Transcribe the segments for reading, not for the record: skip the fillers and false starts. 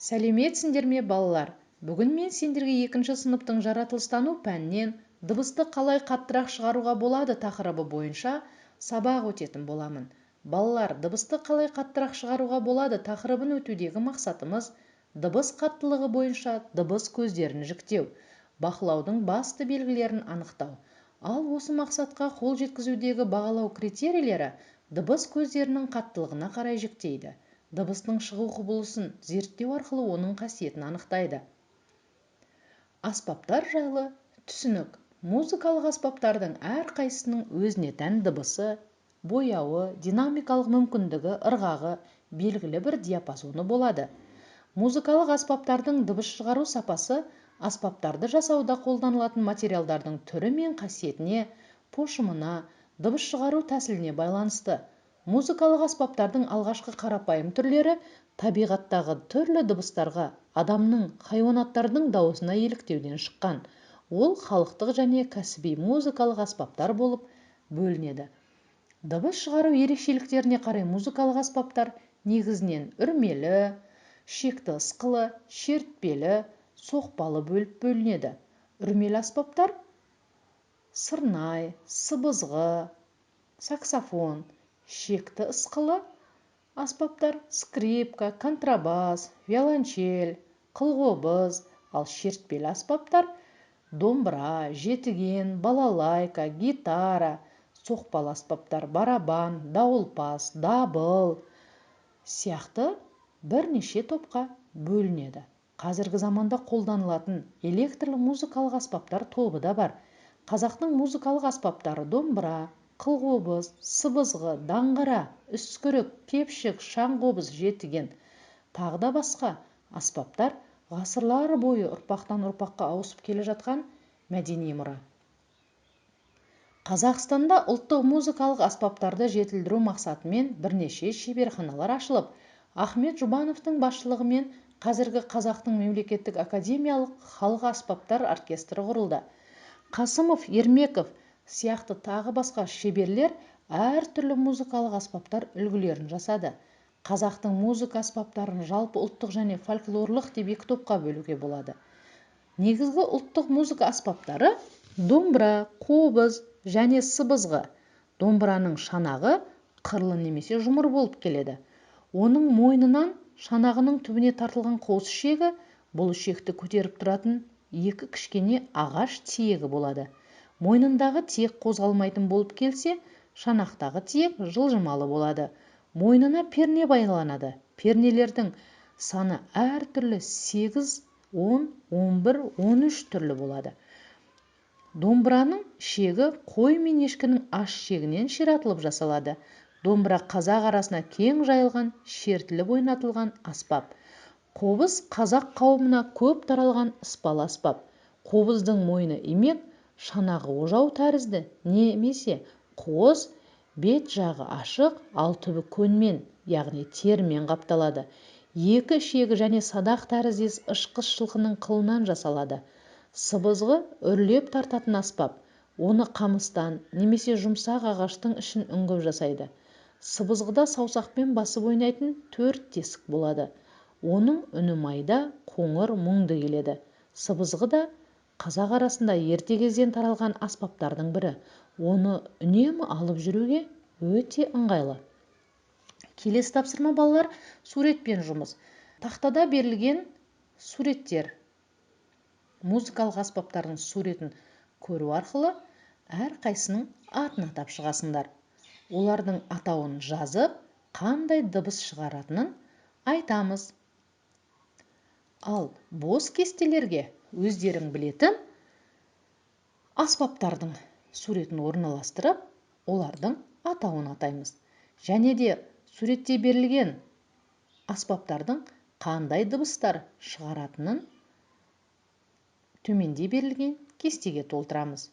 Сәлеметсіңдер ме, балалар? Бүгін мен сендерге екінші сыныптың жаратылыстану пәнінен дыбысты қалай қаттырақ шығаруға болады тақырыбы бойынша сабақ өтетін боламын. Балалар, дыбысты қалай қаттырақ шығаруға болады тақырыбын өтудегі мақсатымыз дыбыс қаттылығы бойынша дыбыс көздерін жіктеу, бақылаудың басты белгілерін анықтау. Ал осы мақсатқа қол жеткізудегі бағалау критерийлері дыбыс көздерінің қаттылығына қарай жіктейді. Дыбыстың шығу құбылысын зерттеу арқылы оның қасиетін анықтайды. Аспаптар жайлы түсінік. Музыкалық аспаптардың әрқайсысының өзіне тән дыбысы, бояуы, динамикалық мүмкіндігі, ырғағы, белгілі бір диапазоны болады. Музыкалық аспаптардың дыбыс шығару сапасы аспаптарды жасауда қолданылатын материалдардың түрі мен қасиетіне, пошымына, дыбыс шығару тәсіліне байланысты. Музыкалық аспаптардың алғашқы қарапайым түрлері табиғаттағы түрлі дыбыстарға, адамның, хайуанаттардың дауысына еліктеуден шыққан. Ол халықтық және кәсіби музыкалық аспаптар болып бөлінеді. Дыбыс шығару ерекшеліктеріне қарай музыкалық аспаптар негізінен үрмелі, шекті ысқылы, шертпелі, соқпалы бөліп бөлінеді. Үрмелі аспаптар сырнай, сыбызғы, саксофон, шекті ысқылы аспаптар скрипка, контрабас, виолончель, қылқобыз, ал шертпелі аспаптар домбыра, жетіген, балалайка, гитара, соқпалы аспаптар барабан, дауылпаз, дабыл сияқты бірнеше топқа бөлінеді. Қазіргі заманда қолданылатын электрлі музыкалық аспаптар тобы да бар. Қазақтың музыкалық аспаптары домбыра, қылқобыз, сыбызғы, даңғара, үскірік, кепшік, шаңқобыз, жетіген, тағы да басқа аспаптар ғасырлар бойы ұрпақтан ұрпаққа ауысып келе жатқан мәдени мұра. Қазақстанда ұлттық музыкалық аспаптарды жетілдіру мақсатымен бірнеше шеберханалар ашылып, Ахмет Жұбановтың басшылығымен қазіргі Қазақтың мемлекеттік академиялық халық аспаптар оркестрі құрылды. Қасымов, Ермеков сияқты тағы басқа шеберлер әртүрлі музыкалық аспаптар үлгілерін жасады. Қазақтың музыка аспаптарын жалпы ұлттық және фольклорлық деп екі топқа бөлуге болады. Негізгі ұлттық музыка аспаптары домбыра, қобыз және сыбызғы. Домбыраның шанағы қырлы немесе жұмыр болып келеді. Оның мойнынан шанағының түбіне тартылған қос ішегі, бұл ішекті көтеріп тұратын екі кішкене ағаш тиегі болады. Мойнындағы тиек қозғалмайтын болып келсе, шанақтағы тиек жылжымалы болады. Мойнына перне байланады. Пернелердің саны әртүрлі 8, 10, 11, 13 түрлі болады. Домбыраның шегі қой мен ешкінің аш шегінен ширатылып жасалады. Домбыра қазақ арасына кең жайылған, шертіліп ойнатылған аспап. Қобыз қазақ қауымына көп таралған ыспалы аспап. Қобыздың мойны имек, шанағы ожау тәрізді немесе қуыс, бет жағы ашық, ал түбі көнмен, яғни терімен қапталады. Екі ішегі және садақ тәріздес ышқыз жылқының қылынан жасалады. Сыбызғы үрлеп тартатын аспап. Оны қамыстан немесе жұмсақ ағаштың ішін үңгіп жасайды. Сыбызғыда саусақпен басып ойнайтын 4 тесік болады. Оның үні майда, қоңыр, мұңды келеді. Сыбызғы да қазақ арасында ерте кезден таралған аспаптардың бірі. Оны үнемі алып жүруге өте ыңғайлы. Келесі тапсырма, балалар, суретпен жұмыс. Тақтада берілген суреттер. Музыкалық аспаптардың суретін көру арқылы әрқайсының атын атап шығасыңдар. Олардың атауын жазып, қандай дыбыс шығаратынын айтамыз. Ал бос кестелерге өздерің білетін аспаптардың суретін орналастырып, олардың атауын атаймыз. Және де суретте берілген аспаптардың қандай дыбыстар шығаратынын төменде берілген кестеге толтырамыз.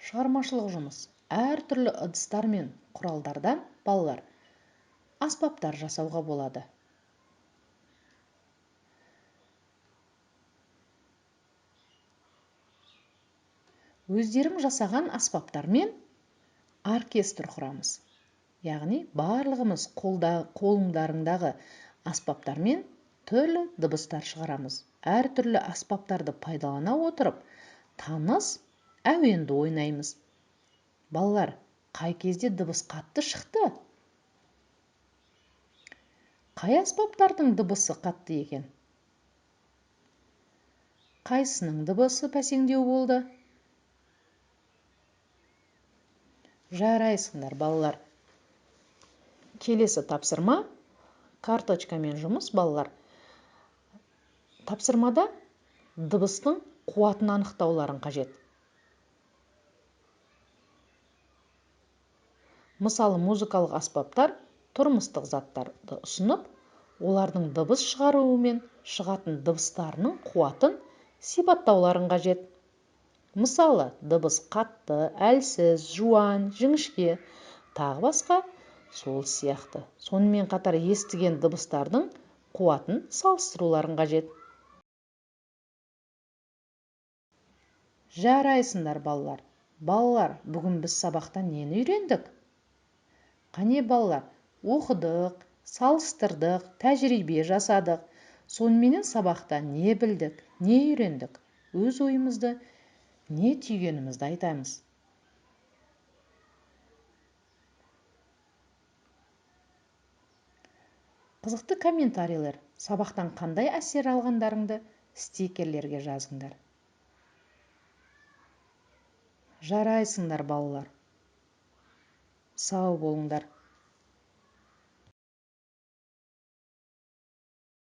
Шығармашылық жұмыс. Әртүрлі ыдыстар мен құралдардан, балалар, аспаптар жасауға болады. Өздерің жасаған аспаптармен оркестр құрамыз. Яғни барлығымыз қолдарыңдағы аспаптармен түрлі дыбыстар шығарамыз. Әртүрлі аспаптарды пайдалана отырып, таныс әуенді ойнаймыз. Балалар, қай кезде дыбыс қатты шықты? Қай аспаптардың дыбысы қатты екен? Қайсының дыбысы бәсеңдеу болды? Жарайсыңдар, балалар. Келесі тапсырма карточкамен жұмыс, балалар. Тапсырмада дыбыстың қуатын анықтауларың қажет. Мысалы, музыкалық аспаптар тұрмыстық заттарды ұсынып, олардың дыбыс шығаруымен шығатын дыбыстарының қуатын сипаттауларың қажет. Мысалы, дыбыс қатты, әлсіз, жуан, жіңішке, тағы басқа сол сияқты. Сонымен қатар естіген дыбыстардың қуатын салыстыруларың қажет. Жарайсыңдар, балалар. Балалар, бүгін біз сабақта нені үйрендік? Қане, балалар, оқыдық, салыстырдық, тәжірибе жасадық. Соныменен сабақта не білдік, не үйрендік? Өз ойымызды, не түйгенімізді айтамыз. Қызықты комментарийлер, сабақтан қандай әсер алғандарыңды стикерлерге жазыңдар. Жарайсыңдар, балалар. Сау болыңдар.